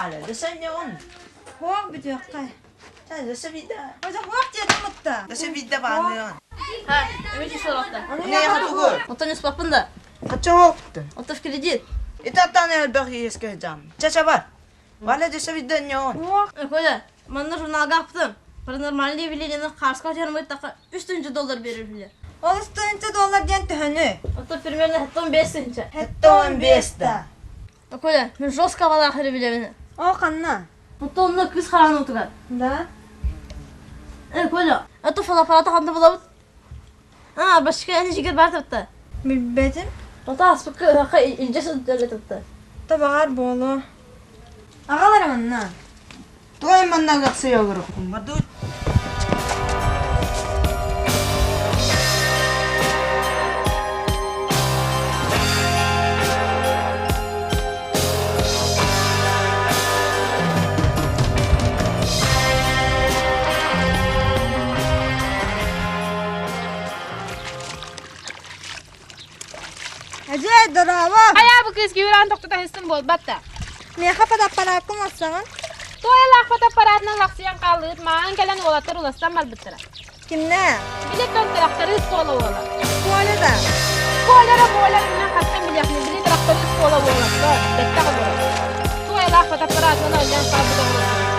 Валя, дөсөнньөҕүн. Хуох бүтүөххэ. Дөсө биирдэ. Ожа хуох диэтим утта. Дөсө биирдэ баанныаҕын. Ха, эми число Неха тугу? Оттон ыспаппын да. Хачча уоппуттун. Оттон в кредит. Итаттан элбэх иэскэ жам. Чача бар. Валя дөсө биирдэ өнньөҕүн. Хуох. Коля, манна журналга аптым. Паранормальные явлениені қарсқа жармайттаққа 3 доллар берер биле. Ол үстүнчэ доллар диэн төһөнү? Оттон примерно 75 тыһынча. 75 да. Коля, мен жестко балаахыры билебин. О ханна? Оттон онно кыс хараан утугар. Да. Э, Коля, а то фотоаппараты ханна булабыт? А, башка эн жигер бар тапта. Билбэтим. Ота аспыкка ыһахха илдьэ сылдьар тапта. Табаҕар буолуо. Аҕалара манна. Той манна лахсый олору. Баду Эдьиэй, дорообо! Хайа бу кыыс күүрэн тохтото иһиссин буолбат да. Миэхэ фотоаппарааккын уларсаҕын? Туойалаах фотоаппараатынан лахсыйан хааллыбыт, маҥан кэлэн уолаттар уларсан барбыттара. Кимнэ? Били тракторист суола уола. Коля да? Коля Коля мен хастан билиэхпин, били тракторист суола уолаттар, бэттэх олорор. Туойалаах фотоаппараатынан оонньоон хаалбыт оҕолор.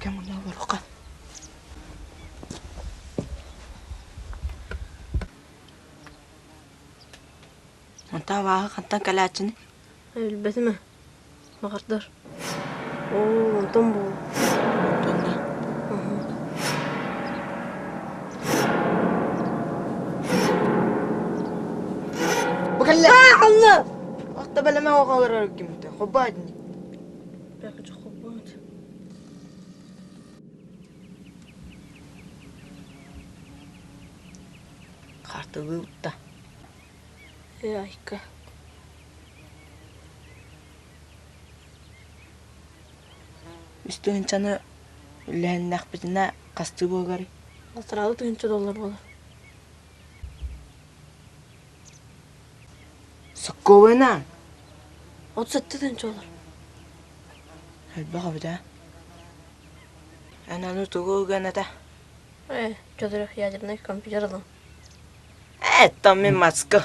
Кем онно олоруха. Онтон абааһы хантан кэлээччини? Билбэтим ээ. Баҕардар. Оо, онтон буол. Онтон да. Бу кэллэ. Алла! Охто бэлэмэ оҕолорор кимте. Хобаадни. Бэкэ хоббот. Хартылыы утта. Э, айка. Үс тыһыынчаны үллэһиннэхпитинэ хастыы буоларый? Алтыраалы тыһыынча доллар буолар. Сокковына 37 тыһыынча болар. Элбэх эбит ээ. Эн аны тугу ылган этэ? Э, четырехъядерный компьютер ылым. Это мин маска.